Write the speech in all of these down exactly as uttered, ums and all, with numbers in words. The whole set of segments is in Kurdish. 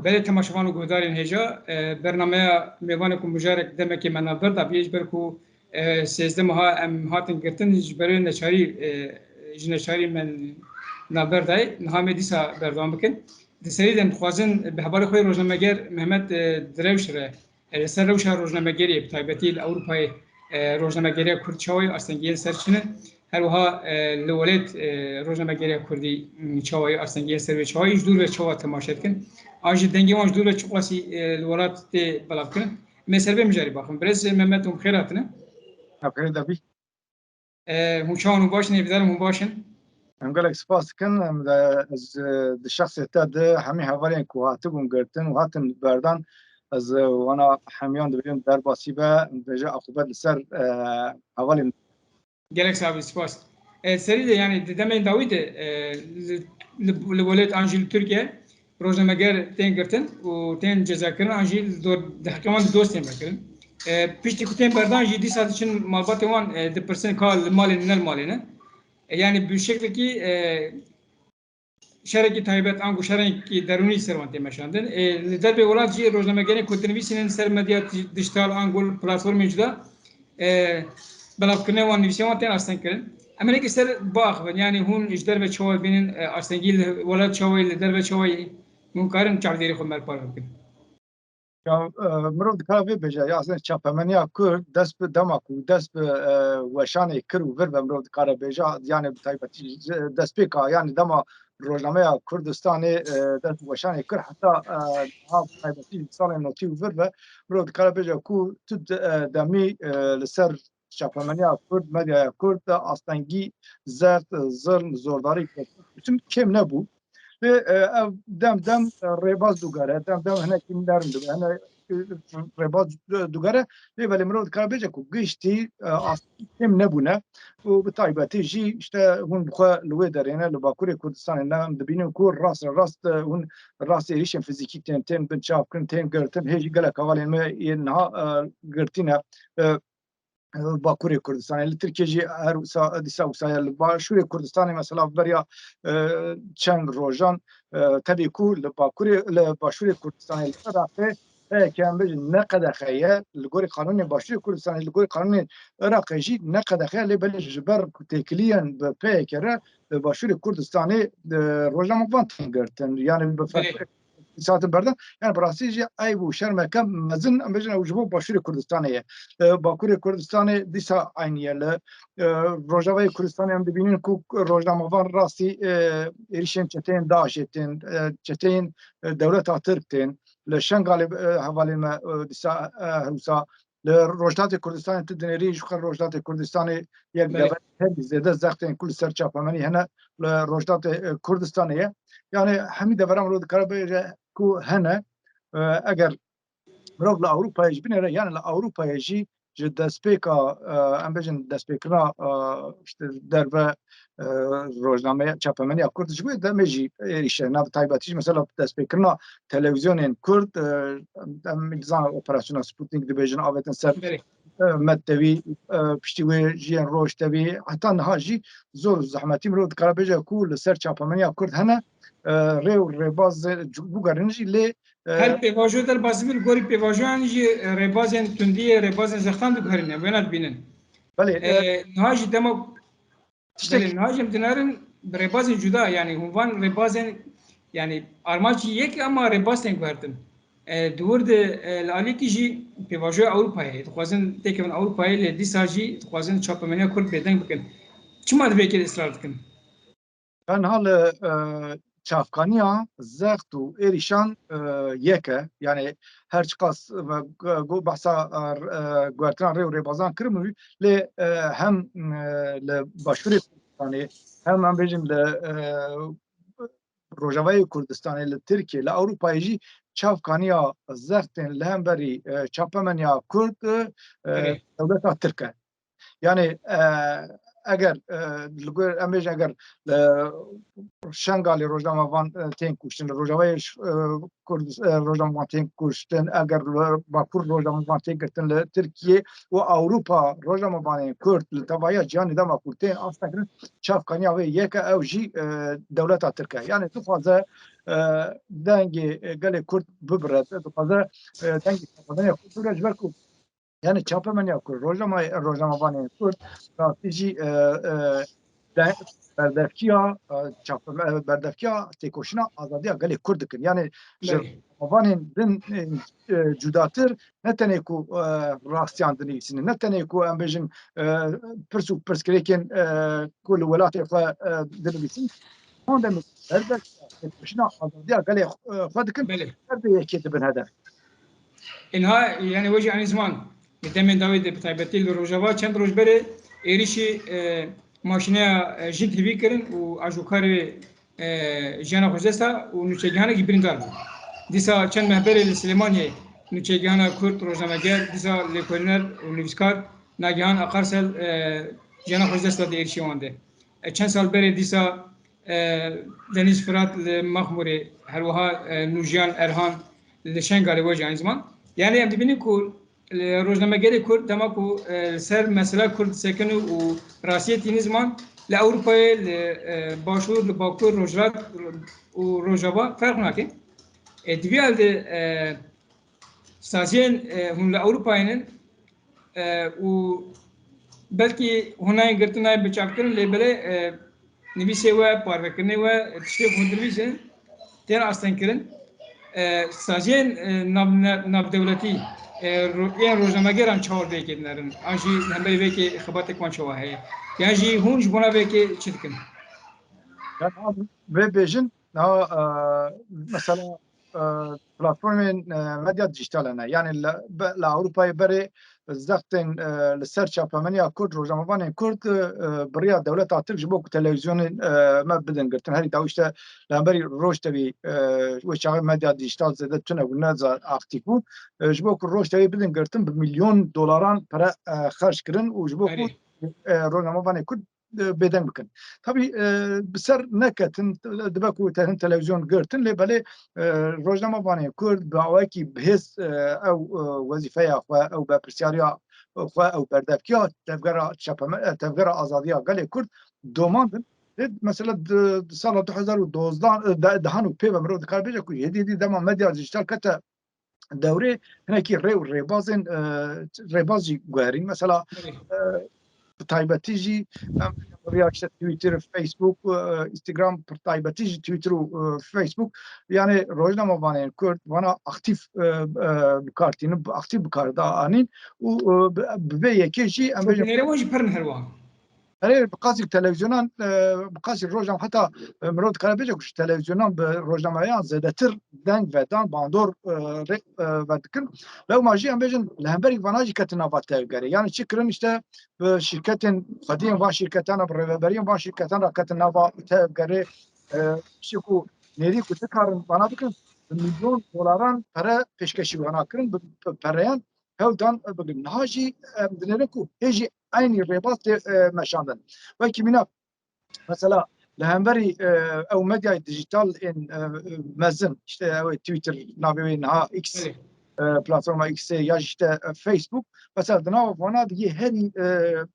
Belê temaşevan û guhdarên hêja, e, bernameya mêvanê ku mijarek demekê me navber da bûye, ji ber ku, e, sêzdeh meha em hatin girtin, ji ber wê neçarî, e, ji neçarî me navber dayê. Niha me dîsa berdewam bikin. Di serî de em dixwazin bi hevalê xwe yê rojnameger Mehmet, e, Direwş re, e, li ser rewşa rojnamegeriyê, bi taybetî li Ewropayê, e, rojnamegeriya Kurd çawa ye, astengiyên ser çi ne? Her wiha, e, li welêt, e, rojnamegeriya Kurdî, m, çawa ye, astengiyên ser wê çawa ye, ji dûr ve çawa temaşe dikin? An jî dengê wan ji dûr ve çiqasî, e, li welat tê belavkirin? Em ê ser vê mijarî baxin. Birêz Mehmet, hûn bi xêr hatine. Bi xêr de bî. E, hûn çawan, hûn baş in? Hêvîdar im hûn baş in. Em gelek spas dikin. Em de, ez, e, di şexsê te de hemî hevalên ku hatibûn girtin û hatin berdan, ez, e, wana hemiyan dibêjim derbasî be, dibêje aqûbet li ser, e, hevalên. Gelek sax bî, spas. E, serî de, yanî di demên dawî de, e, li, li, li welêt an jî li Tirkiye rojnameger tên girtin û tên cezakirin, an jî li dor-, di heqê wan de doz tên vekirin. E, piştî ku tên berdan jî dîsa diçin malbatên wan, e, dipirsin ka li malê ne, ne li malê ne. E, yanî bi şeklekî, e, şerekî taybet ango şerekî derûnî ser wan tê meşandin. E, li dervê welat jî rojnamegerên ku dinivîsînin ser medya dij-, dijital ango platformên cuda, e, belavkirinê wan, nivîsên wan tên astengkirin. Em ê nekî ser biaxivin, yanî hûn ji derve çawa dibînin, e, astengî li welat çawa ye, li derve çawa ye, hûn karin çavdêrî xwe me re parve bikin. Ya, e, mirov dikare vê bêje, ya, aslında çapemeniya Kurd dest bi dema ku dest bi, e, weşanê kir û vir ve mirov dikare bêje, yani bi taybetî, e, destpêka, yani dema rojnameya Kurdistanê, e, dest bi weşanê kir, heta, e, ha bi taybetî salên notî û vir ve mirov dikare bêje ku tu de-, e, demî, e, li ser çapemeniya Kurd, medyaya Kurd de astengî, zert, zilm, zordarî, bütün kêm nebû. Lê, e, ev dem dem, e, rêbaz dûgere, dem dem hinekî nerm dibe, hine, e, rêbaz du-, dûgere. Lê belê mirov dikare bêje ku giştî, e, astengî kêm nebûne. Û bi taybetî jî işte hûn bi xwe li wê derê ne, li Bakurê Kurdistanê ne, em dibînin ku rast re rast, e, hûn rast êrîşên fizîkî tên, tên binçavkirin, tên girtin. Hê jî gelek hevalên me yên niha, e, girtî ne. E, Bakurê Kurdistanê. Li Tirkiye jî her wisa, dîsa wisa ye. Li Başûrê Kurdistanê mesela beriya, e, çend rojan, e, tevî ku li Bakurê, li Başûrê Kurdistanê, li Iraqê, P Y K em bêjin ne qedexe ye, li gorî qanûnê Başûrê Kurdistanê, li gorî qanûnê Iraqê jî ne qedexe ye, lê belê ji ber ku têkiliyên bi P Y K re, e, Başûrê Kurdistanê, e, rojnamevan tên girtin. Yani bi Belê. Saatin berdan. Yani bi rastî jî eyb û şermeke mezin, em bêjin, ew ji bo Başûrê Kurdistanê ye. E, Bakurê Kurdistanê dîsa aynî ye. Li, e, Rojavayê Kurdistanê em dibînin ku rojnamevan rastî, e, êrîşên çeteyên DAIŞê tên, e, çeteyên, e, dewleta Tirk tên. Li Şengalê, e, hevalên me, e, dîsa, e, her wisa li Rojhilatê Kurdistanê tu dinêrî, ji xwe Rojhilatê Kurdistanê yek Belê. Deverê herî zêde zextên ku li ser çapemenî hene li Rojhilatê, e, Kurdistanê ye. Yani hemî devera mirov dikare bêje ku hene, e, eger mirov li Ewropayê jî binêre, yani li Ewropayê jî ji destpêka, e, em bêjin destpêkirina, e, işte derve, e, rojnameya çapemeniya Kurd ji wê demê jî êrîş e, nav taybetî jî mesela destpêkirina televîzyonên Kurd, e, em, em zanin operasyona Sputnik dibêjin, avêtin ser, Belê. e, me tevî, e, piştî wê jiyên roj tevî, heta niha jî zor û zehmetî mirov dikare bêje ku li ser çapemeniya Kurd hene, e, rê û rêbaz, e, biguherin jî lê, e, Her pêvajo derbasî bî, li gorî pêvajoyan jî, e, rêbazên tundiyê, rêbazên zextan diguherîne, wêna dibînin. Belê, E, e, niha jî dema Tiştek Belê, niha jî em dinarin bi rêbazên cuda, yani hûn van rêbazên, yani armanc yek e, ama rêbaz tên guhertin. E, di wir de, e, li alîkî jî pêvajoya Ewropayê, dixwazin têkevin Ewropayê, lê dîsa jî dixwazin çapemeniya Kurd bêdeng bikin. Çima di vê yekê de israr dikin? Em niha li, e, çavkaniya zext û êrîşan, e, yek e. Yani her çiqas me, e, got behsa, e, e, guhertina rê û rêbazan kirin, lê, e, hem, e, li Başûrê Kurdistanê, hem em bêjin li, e, Rojavayê Kurdistanê, li Tirkiye, li Ewropayê jî çavkaniya zextên li hemberî, e, çapemeniya Kurd, e, Belê. Dewleta Tirk e. Yani, e, eger, e, li gor, em bêjin eger, e, Şengalê rojnamevan, e, tên kuştin, li Rojavayê, e, Kurd, e, rojnamevan tên kuştin, eger li Bakur rojnamevan tên girtin, li Tirkiye û Ewropa rojnamevanên Kurd li tevahiya cîhanê dema ku tên astekirin, çavkaniya wê yek e, ew jî, e, dewleta Tirk e. Yani dixwaze, e, dengê, e, gelê Kurd bibire, dixwaze, e, dengê çavkaniya Kurd bibire, ji ber ku yani çapemeniya Kurd, rojnama-, rojnamevanên Kurd, rastî jî, e, e, de-, berdevkiya, e, çape-, e, berdevkiya têkoşîna azadiya gelê Kurd dikin. Yani ji Belê. rojnamevanên din, e, e, cudatir ne tenê ku, e, rastiyan dinivîsînin, ne tenê ku em bêjin, e, pirs û pirsgirêkên, e, ku li welatê xwe, e, dinivîsin, Wan demê berdevkiya têkoşîna azadiya gelê xwe, xwe dikin, Belê. her bi yekê dibin hedef. Înha, yani wê jî anî ziman, li demên dawî de bi taybetî li Rojava çend roj berê êrîşî, e, maşîneya, e, Jin T V kirin û ajokarê, e, jiyana xwecdesta û nûçegihanekî birîndar bû. Dîsa çend meh berê li Silêmaniyê nûçegihana Kurd, rojnameger, dîsa lêkolîner û nivîskar Nagihan Akarsel, e, jiyana xwecdesta di êrîşê wan de. E, çend sal berê dîsa, e, Denîz Firat li Maxmûrê, her wiha, e, Nûjiyan Erhan li Şengalê wê jî anî ziman. Yani em dibînin ku, e, rojnamegerê Kurd dema ku, e, li ser mesela Kurd disekine û rastiyê tînin ziman, li Ewropayê, li, e, Başûr, li Bakur, Rojhilat û Rojava ferq nake. E, di vî hal de, e, saziyên, e, hûn li Ewropayê nin, e, û belkî hûn nayên girtin, nayên biçavkirin, lê belê, e, nivîsê we, parvekirinê we, tiştê ku hûn dinivîsin, tên astengkirin. E, saziyên, e, nav-, ne-, navdewletî, e, ro-, yên rojnamegeran çawa vê yekê dinerin? An jî li hemberî vê yekê xebatek wan çawa heye? Yan jî hûn ji bona vê yekê çi dikin? Yani, vê bêjin, ha, e, mesela, e, platformên, e, medya dijîtal hene. Yani li, be-, li Ewropayê berê zextên, e, li ser çapemeniya Kurd, rojnamevanên Kurd, e, e, bi riya dewleta Tirk ji bo ku televîzyonên, e, me bidin girtin. Herî dawî işte li hemberî Roj T V, e, wê çaxê medya dijîtal zêde tune bû, ne zêde aktîf bû. E, ji bo ku Roj T V bidin girtin, bi milyon dolaran pere, e, xerc kirin û ji bo ku, Erê. e, rojnamevanên Kurd e, bêdeng bikin. Tabî, e, bi ser neketin, dibe ku te hin televîzyon girtin, lê belê, e, rojnamevanên Kurd bi awayekî bihêz, e, ew, e, wezîfeya xwe, ew berpirsyariya xwe, ew berdevkiya tevgera çepeme-, e, tevgera azadiya gelê Kurd domandin. Lê mesela di, di sala du hezar û dozdeh, e, de-, dehan û pê ve mirov dikare bêje ku hêdî hêdî dema medya dijîtal kete dewrê hinekî rê û rêbazên, e, rêbaz jî guherîn. Mesela, Belê. e, bi taybetî jî em riya işte Twitter, Facebook, e, Instagram, bi taybetî jî Twitter û, e, Facebook, yani rojnamevanên Kurd vana aktîf, e, e, bi kar tînin, aktîf bi kar da anîn û, e, bi, bi vê yekê jî em bêjin Dinêrê wan jî pir in her wiha. Erê, bi qasî televîzyonan, e, bi qasî rojan heta, e, mirov dikare bêje ku ji televîzyonan bi rojnameyan zêdetir deng vedan, bandor, e, rê, e, vedikin. Lewma jî em bêjin li hemberî vana jî ketin nava tevgerê. Yani çi kirin işte bi şîrketên xwedî yên van şîrketan re, bi rêveberiyên van şîrketan re ketin nava tevgerê, e, şî ku nêrî ku dikarin vana bikin, bi milyon dolaran pere pêşkeşî vana kirin, bi, bi pereyan hewl dan, e, bigirin. Niha jî em dinêrin ku hê jî eynî rêbaz tê, e, meşandin. Wekî mînak, mesela li hemberî, e, ew medyayê dijîtal ên, e, mezin, işte ew ê Twitter navê wê niha X, Belê. e, platforma X'ê ya jî işte, e, Facebook, mesela di nava vana de yê herî, e,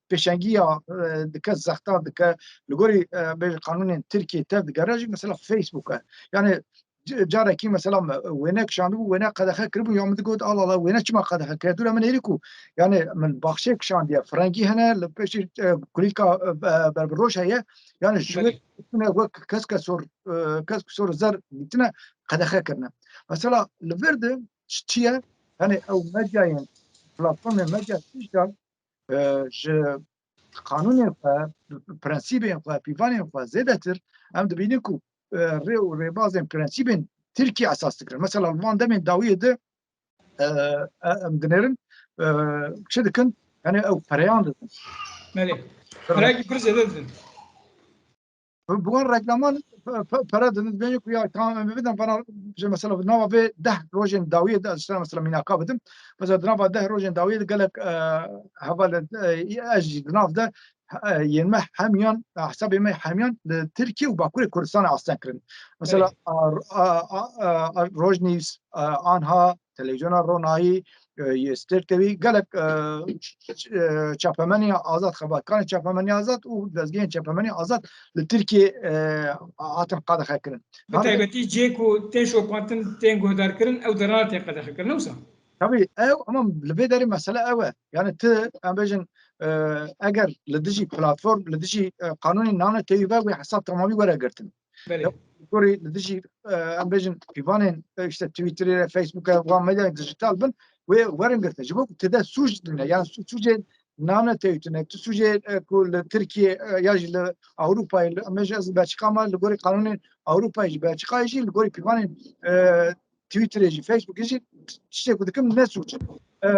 pêşengiya, e, dike, zexta dike, li gorî, e, bêje qanûnên Tirkiyê tev digere jî mesela Facebook e. Yani c-, carekî mesela me wêne kişandibû, wêne qedexe kiribû, ya min digot, "Ala la, wêne çima qedexe kiriye?" Dûre min êrî ku, yani min baxçeyê kişandiye, firengî hene, li pêşî, e, kulîlka, e, be-, berbiroj heye, yani ji wê Belê. tune wek keske sor, e, kesk sor zer dîtine qedexe kirine. Mesela li vir de çi ye? Yani ew medyayên, platformên medya dijîtal, e, ji qanûnên xwe, prensîbên xwe, pîvanên xwe zêdetir em dibînin ku, e, rê û rêbazên prensîbên Tirkiyê esas dikirin. Mesela li van demên dawiyê de, e, e, em dinêrin, e, çi dikin? Yani ew pereyan didin. Belê. Perekî pir zêde didin. Bi, bi wan reklaman pe-, pe-, pere didin. Dibêjin ku ya tamam em bidin vana, ji mesela nava vê deh rojên dawiyê de ez ji te mesela mînaka bidim. Mesela di nava deh rojên dawiyê de gelek, e, heval, e, ez jî di nav de e, yên me hemiyan, e, hesabê me hemiyan li Tirkiye û Bakurê Kurdistanê asteng kirin. Mesela, Belê. a, a, a, a, a, Rojnews, a, anha, Televizyona Ronahî, e, yê Stêrkevî, gelek, e, ç-, ç-, e, çapemeniya azad, xebatkarên çapemeniya azad û dezgehên çapemeniya azad li Tirkiye, e, hatin qedexe kirin. Bi taybetî cihê ku tên şopandin, tên guhdarkirin, ew derana tên qedexekirin, ne wisa? Tabii, ew, ama li vê derê mesele ew e. Yani ti, em bêjin, e, eger li dijî platform, li dijî, e, qanûnên navnetewî ve wê hesab temamî were girtin. Belê. Li gorî li dijî, e, em bêjin pîvanên, e, işte Twitterê, Facebookê, wan medya dijital bin, wê werin girtin. Ji bo ku ti de sûc dine, yani sû-, sûcê navnetewî tune, tu sûcê, e, ku li Tirkiye, e, ya jî li Ewropayê, li, em bêjin ez li Belçika me, li gorî qanûnên Ewropayê jî, Belçikayê jî, li gorî pîvanên, e, Twitterê jî, Facebookê jî tiştê ku dikim ne sûc e. E,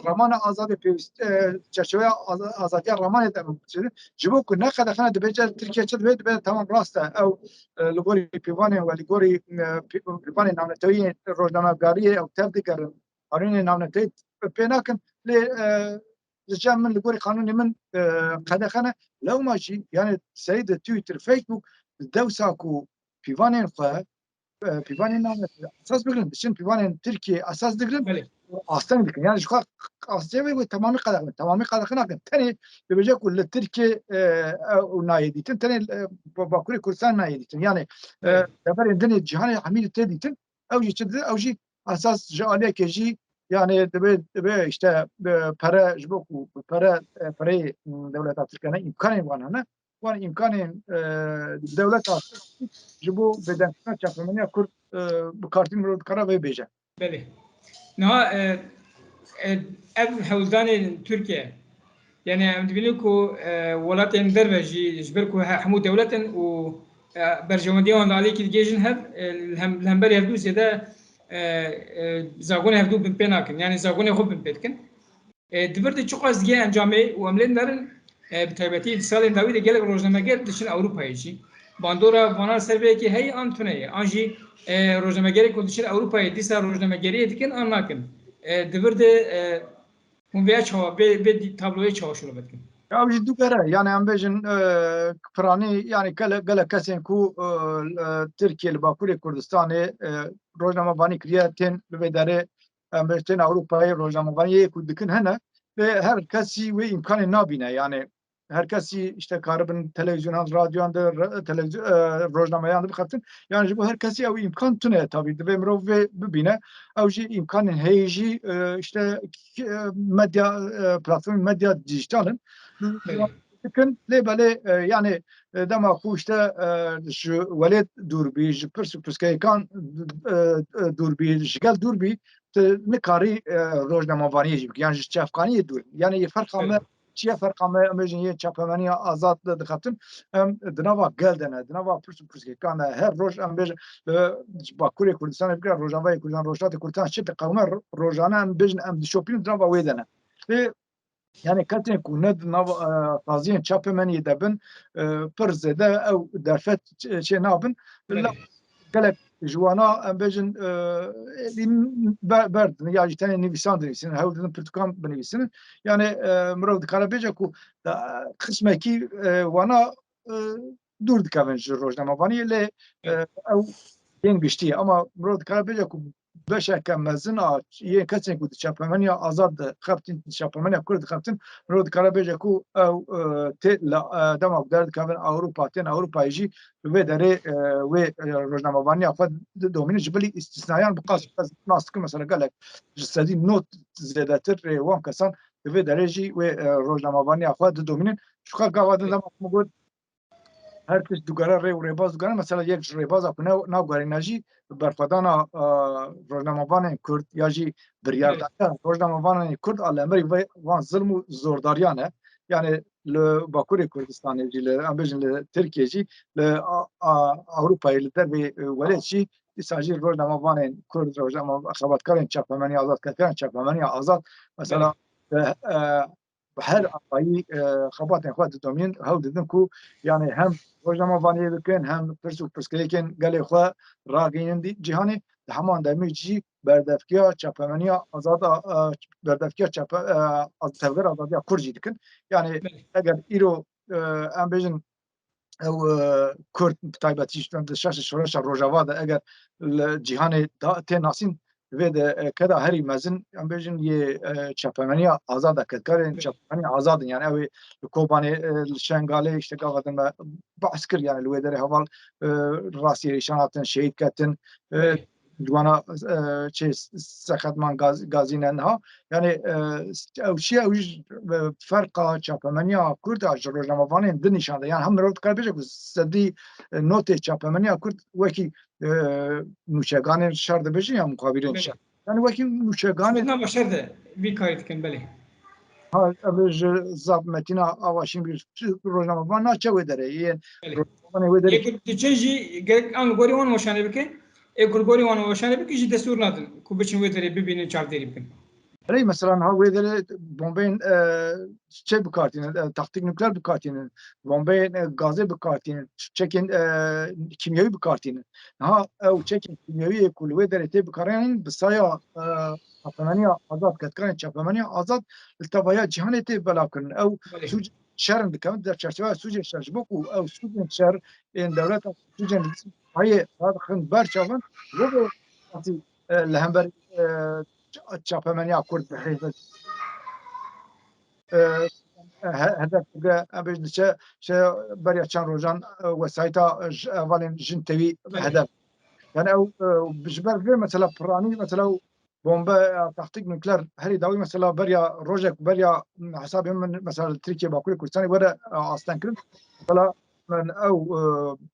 ramana azadê pêwîst, e, çerçeveya aza-, azadiya ramanê de em biçin. Ji bo ku ne qedexene dibêje Tirkiye çi dibe, dibe tamam rast e. Ew, e, li gorî pîvanên we, li gorî, e, pî-, pîvanên navnetewî rojnamegariyê ew tev digerin. Qanûnên navnetewî pê nakin. Lê, e, li cem min, li gorî qanûnê min, e, qedexene. Lewma jî, yani serî de Twitter, Facebook, dewsa ku pîvanên xwe, e, pîvanên navnetewî esas bigirin, diçin pîvanên Tirkiye esas digirin, Belê. asteng dikin. Yani ji xwe qasê wê, wê temamî qedexe, temamî qedexe nakin. Tenê dibêje ku li Tirkiye, e, ew nayê dîtin, tenê, e, Ba-, Bakurê Kurdistan nayê dîtin. Yani, e, Belê. deverên din ê cîhanê hemî li tê dîtin. Ew jî çi dide? Ew jî esas ji aliyekê jî, yani dibe, dibe işte, e, pere ji bo ku bi pere, e, pereyê, m, dewleta Tirk hene, îmkanên wan hene. Wan îmkanên, e, dewleta ji bo bêdengkirina çapemeniya Kurd, e, bi kartî mirov dikare vê bêje. Belê. Niha, e, e, ev hewldanên Tirkiye, yani em dibînin ku, e, welatên derve jî ji ber ku he-, hemû dewlet in û, e, berjewendiyên wan li aliyekî digihêjin hev, e, li hem-, li hemberî hevdû zêde, e, e, zagonê hevdû binpê nakin. Yani zagonê xwe binpê dikin. E, di vir de çiqas digihê encamê û em lê dinerin, e, bi taybetî di salên dawî de gelek rojnameger diçin Ewropayê jî. Bandora vana ser vê yekê heye an tune ye. An jî, e, rojnamegerê ku diçin Ewropayê dîsa rojnamegeriyê dikin an nakin. E, di vir de, e, hûn vêya çawa, vê, vê dî-, tabloyê çawa şûnove dikin? Ya, ew jî du gere. Yani em bêjin, e, piranî, yani gele-, gelek kesên ku, e, e, Tirkiye li Bakurê Kurdistanê, e, rojnamevanî kiriye, tên li vê derê, em bêjin tên Ewropayê rojnamevaniyê ku dikin hene. Lê her kesî wê îmkanê nabîne. Yani her kesî işte karibin televîzyonan, radyoyan de, re-, televîzyo-, e, rojnameyan de bixebtin. Yani ji bo her kesî ew îmkan tune ye tabî. Divê mirov vê bibîne. Ew jî îmkanên heyî jî, e, işte, e, medya, e, platformên medya dîjîtal in. Belê. Dikin, lê belê, e, yani, e, dema ku işte, e, ji welêt dûr bî, ji pirs û pirsgirêkan, e, e, dûr bî, ji gel dûr bî, tu nikarî, e, rojnamevaniyê jî bikî. Yani ji çavkaniyê dûr. Yani yê ferqa me, Evet. çi ye ferqa me, em bêjin yê çapemeniya azad de dixebtin, em di nava gel de ne, di nava pirs û pirsgirêkan de. Her roj em bêjin, e, ji Bakurê Kurdistanê bigire Rojavayê Kurdistanê, Rojhilatê Kurdistanê çi diqewime, ro-, rojane em bêjin em dişopînin di nava wê de ne. Lê yani kesên ku ne di nav, e, saziyên çapemeniyê de bin, e, pir zêde ew derfet ç-, çê nabin. Belê. La gelek ji wana em bêjin, e, êdî ber-, berdin ya jî tenê nivîsan dinivîsînin, hewl didin pirtûkan binivîsînin. Yani, e, mirov dikare bêje ku, e, qismekî, e, wana, e, dûr dikevin ji rojnamevaniyê, lê, e, Evet. ew yên giştî ye. Ama mirov dikare bêje ku beşeke mezin a yên kesên ku di çapemeniya azad dixebtin, di çapemeniya Kurd dixebtin, mirov dikare bêje ku ew, e, tê la, e, dema ku derdikevin Ewropa, tên Ewropayê jî bi vê derê, e, wê, e, rojnamevaniya xwe didomînin, ji bilî îstîsnayan bi qas, ez nas dikim, mesela gelek ji sedî nod zêdetir, e, wan kesan di vê derê jî wê, e, rojnamevaniya xwe didomînin. Ji xwe gava din dema ku min got, her tişt dugere, rê û rêbaz dugere. Mesela yek ji rêbaza ku ne, naguherîne jî berxwedana, e, rojnamevanên Kurd ya jî biryardariya rojnamevanên Kurd a li hemberî vê, van zilm û zordariyan e. Yani li Bakurê Kurdistanê jî, li, em bêjin li Tirkiye jî, li a, a, Ewropayê, li dervê, e, welêt jî, dîsa jî rojnamevanên Kurd, rojname-, xebatkarên çapemenî, azadkarkerên çapemenî azad, mesela, Belê. e, e, bi her awayî, e, xebatên xwe didomînin, hewl didin ku yani hem rojnamevaniyê bikin, hem pirs û pirsgirêkên gelê xwe ragihînin dî-, cîhanê, di heman demê jî berdevkiya çapemeniya azada, e, berdevkiya çape, e, az-, tevger azadiya Kurd jî dikin. Yani Belê. eger îro, e, em bêjin ew, e, Kurd bi taybetî ji şaşa şoreşa Rojava de eger li cîhanê da, tê nasîn, vê de, e, keda herî mezin, em bêjin yê, e, çapemeniya azad e, kedkarên çapemeniya azad in. Yani ew ê li Kobanê, e, li Şengalê, işte gava din me behs kir, yani li wê derê heval, e, rastiyê rîşan hatin, şehîd ketin, e, Belê. Ciwana, e, çê Seqetman Gaz-, Gazî ne niha. Yani, e, ew çi ye, ew jî, e, ferqa çapemeniya Kurd a ji rojnamevanên din nîşan de. Yani hem mirov dikare bêje ku sedî, e, notê çapemeniya Kurd wekî, e, nûçeganên şer dibêjin ya muxabirên Belê. şer. Yani wekî nûçeganê Nava şer de vî karî dikin, belê. Ha, ev ji zaf metîna avaşîn bir rojnamevan naçe wê derê. Yên Belê. rojnamevanê wê derê. Yê ku diçin jî gerek an li gorî wan weşanê bike, ê ku li gorî wan weşanê bike jî destûr nadin ku biçin wê derê bibînin, çavdêrî bikin. Erê, mesela niha wê derê bombeyên, e, çê bikartînin, e, taktîk nukleer bikartînin, bombeyên, e, gazê bikartînin, çekên, e, kîmyewî bikartînin. Niha ew çekên kîmyewî yê ku li wê derê tê bikaranîn, bi saya, e, çapemeniya azad, kedkarên çapemeniya azad li tevaya cîhanê tê belavkirin. Ew Belê. sûc şer in dikevin, di çerçeveya sûcên şer, ji bo ku ew sûcên şer ên dewleta sûcên li dîsa payê radixin ber çavan, bo vê qasî, e, li hember, e, ça-, çapemeniya Kurd bi hêz e, he-, hedef bige, em bêjin diçe, işte beriya çend rojan, e, wesayîta, e, ji hevalên jin tevî Belê. hedef. Yani ew, e, ji ber vê mesela piranî, mesela bombe ya taktîk nukleer herî dawî mesela beriya rojek, beriya, m, hesabê min mesela li Tirkiye, Bakurê Kurdistanê were, e, asteng kirin. Mesela min ew, e,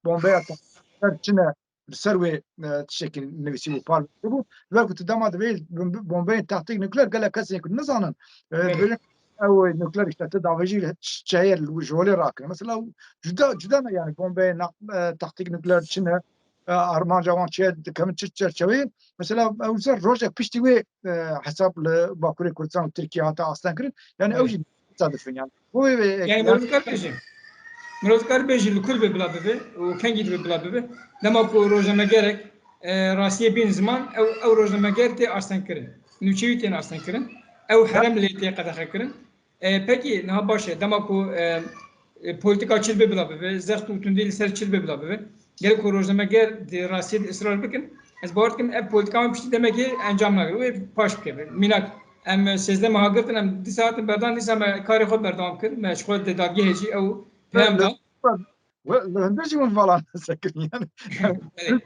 bombe ya taktîk nukleer çi ne li ser wê, e, tiştekî nivîsî û par bû. Ji ber ku tu dema divê bombe-, bombeyên taktîk nukleer gelek kesên ku nizanin, e, Evet. dibêjin ew nukleer işte tu davêjî çi heye li ji holê rakin. Mesela cuda, cuda ne yani bombeyên na-, e, taktîk nukleer çi ne? E, armanca wan çi ye, dikevin çi çerçeveyê? Mesela ew ser rojek piştî wê, e, hesab li Bakurê Kurdistan û Tirkiye hate asteng kirin. Yani ew Evet. jî tesadüf in yani. Bu ve Yani yani mirov dikar bêje. Mirov dikar bêje li ku divê bila bibe û kengî divê bila bibe. Dema ku rojnamegerek, e, rastiyê bîn ziman, ew, ew rojnameger tê asteng kirin. Nûçeyî tên asteng kirin. Ew herem lê tê qedexe kirin. E, pekî, niha baş e. Dema ku, e, e, polîtîka çi dibe bila bibe, zext û tundî li ser çi dibe bila bibe. Gerek ku rojnameger di rastiyê de israr bikin. Ez bawer dikim ev polîtîka me piştî demekê encam nagire. Wê paş bikeve. Mînak, em sêzdeh meha girtin, em dîsa hatin berdan, dîsa me karê xwe berdewam kir. Me ji xwe di dadgehê jî ew peyam da. We, li hundir jî min vala nesekirin yani. Belê.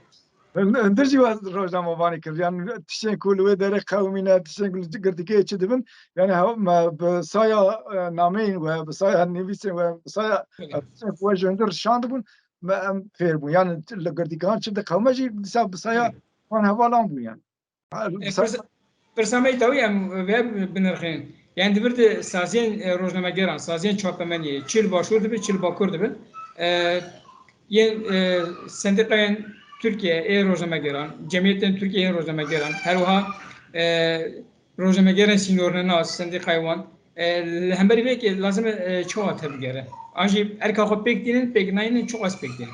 Hundir jî we rojnamevanî kir. Yani tiştên ku li wê derê qewimîne, tiştên ku li girtîgehê çi dibin. Yani hew-, me bi saya, e, nameyên we, bi saya nivîsên we, bi saya, Belê. e, tiştên ku we ji hundir şandibûn, me em fêr bûn. Yani li girtîgehan çi diqewime jî dîsa bi saya Belê. wan hevalan bûn yani. Ha, E, sa- pirsa, pirsa me dawî em vê binirxînin. Yani di vir de saziyên, e, rojnamegeran, saziyên çapemeniyê, çi li Başûr dibe, çi li Bakur dibe, e, yên, e, sendîkayên Tirkiye ê rojnamegeran, cemiyetên Tirkiye yên rojnamegeran, her wiha, e, rojnamegerên sînornenas, sendîkayê wan, e, li hemberî vê yekê lazim e, e, çawa tevgere? An jî erka xwe pêk tînin, pêk nayînin, çiqas pêk tînin?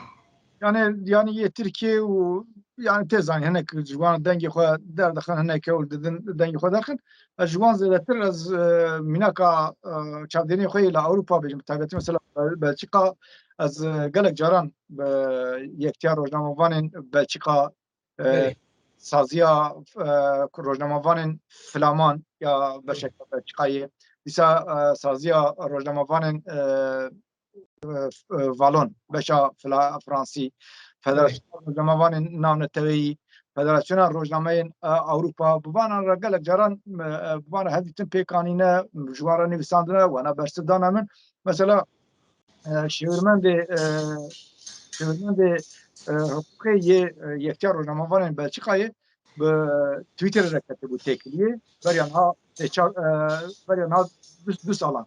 Yani, yani yê Tirkiye û yani tê zanîn hinek ji wan dengê xwe derdixin, hinek ew didin dengê xwe derxin. Ez ji wan zêdetir ez, e, mînaka, e, çavdêriyên xwe yê li Ewropa bêjim, bi taybetî mesela Bel-, Belçika, ez, e, gelek caran bi yektiya rojnamevanên Belçika, e, Belê. saziya, e, rojnamevanên Flaman ya beşeke Belçikayê, dîsa, e, saziya rojnamevanên, e, e, e, Valon, beşa Fla-, Fransî, Federasyona Rojnamevanên Navneteweyî, Federasyona Rojnameyên, e, Ewropa, bi vanan re gelek caran, e, e, bi van re hevdîtin pêk anîne, ji wan re nivîsandine, wana bersiv dane min. Mesela, e, şêwirmendê, e, şêwirmendê, e, hiqûqê yê, e, Yektiya Rojnamevanên Belçikayê, bi Twitterê re ketibû têkiliyê. Beriya niha sê çar, e, beriya niha du, du salan.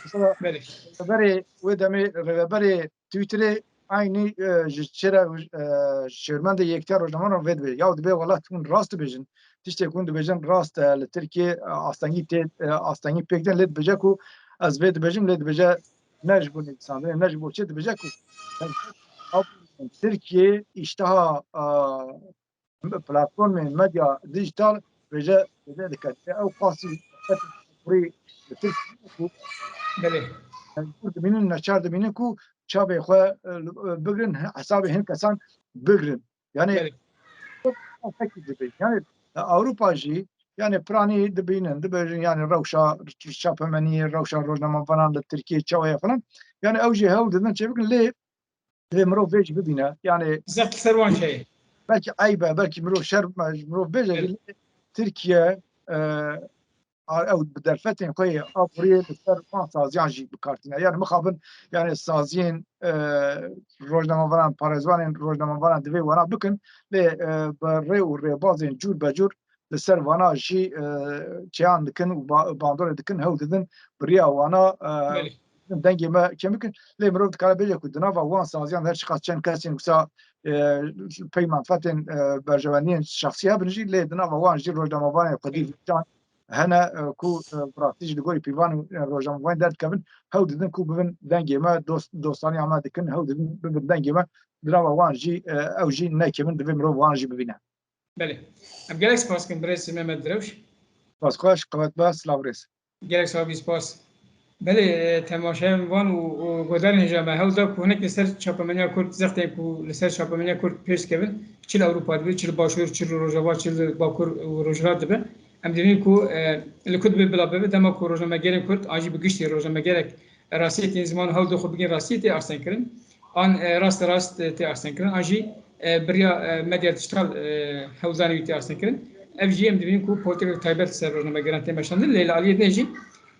Mesela, Belê. rêveberê wê demê, rêveberê Twitterê eynî, e, ji çêre, e, şêwirmendê Yektiya Rojnamevan vê dibê. Ya dibê welat hûn rast dibêjin. Tiştê ku hûn dibêjin rast e, li Tirkiye, e, astengî tê, e, astengî pêk tên lê dibêje ku ez vê dibêjim, lê dibêje ne ji bo nivîsandinê, ne ji bo çi dibêje ku Tirkiye îşteha, e, platformên medya dijital bêje bêje dike. Ew qasî kurî li Tirkiyê ku Belê. mecbûr dibînin, neçar dibînin ku çavê xwe e, li- e, bigrin, hesabê hin kesan bigrin. Yani Belê. Pekî dibin. Yani Ewropa jî yani piranî dibînin, dibêjin yani rewşa çapemeniyê, rewşa rojnamevanan li Tirkiyê çawa ye falan. Yani ew jî hewl didin çêbikin lê divê mirov vê jî bibîne. Yani Zext li ser wan çayê. belkî eyb e, belkî mirov şerm e, mirov bêje Evet. lê Tirkiye e, a- ew bi derfetên xwe yê aboriyê li ser van saziyan jî bikartîne. Yani mixabin yani saziyên e, rojnamevanan, parêzvanên rojnamevanan divê wana bikin lê e, bi rê û rêbazên cûr be cûr li ser vana jî e, çeyan dikin û ba- bandorê dikin, hewl didin bi riya wana e, Belê. dengê me kêm bikin. Lê mirov dikare bêje ku di nava wan saziyan her çiqas çend kesên wisa e, pey menfetên e, berjewendiyên şexsî hebin jî, lê di nava wan jî rojnamevanên xwedî vîtan hene e, ku e, bi rastî jî li gorî pîvan û e, rojnamevanên derdikevin, hewl didin ku bibin dengê me, dost, dostaniya me dikin, hewl didin bibin dengê me. Di nava wan jî e, ew jî nekevin, divê mirov wan jî bibîne. Belê. Em gelek spas dikin birêz Mehmet Direwş. Spas xweş, qewet be, silav rêz. Gelek sağ ol, spas. Belê, e, temaşeyan van û, û guhdarên hêja me hewl da ku hinek li ser çapemeniya Kurd, zextên ku li ser çapemeniya Kurd pêş dikevin, çi li Ewropa dibe, çi li Başûr, çi li Rojava, çi li Bakur û Rojhilat dibe. Em dibînin ku e, li ku dibe bila bibe, dema ku rojnamegerên Kurd an jî bi giştî rojnamegerek rastiyetên ziman û hewl da xwe bigihên rastiyê tê astengkirin. An e, rasterast e, tê astengkirin, an jî e, bi riya e, medya dijital e, hewldanê wî tê astengkirin. Ev jî em dibînin ku polîtîkek taybet li ser rojnamegeran tê meşandin, lê li aliyê din jî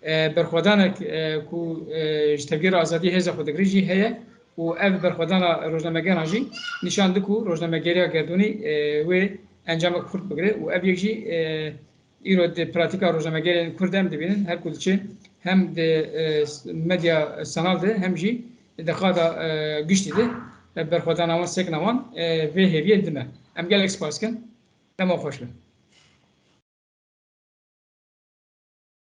e, berxwedanek e, ku e, ji tevgera azadiyê hêza xwe digire jî heye û ev berxwedana rojnamegeran jî nîşan dide ku rojnamegeriya gerdûnî e, wê encamek xurt bigire û ev yek jî e, îro di pratîka rojnamegerên Kurd de em dibînin, her ku diçe hem di e, medya sanal de hem jî di qada e, giştî de e, berxwedana wan, sekna wan e, vê hêviyê dime. Em gelek spas dikin. Dema xweş be.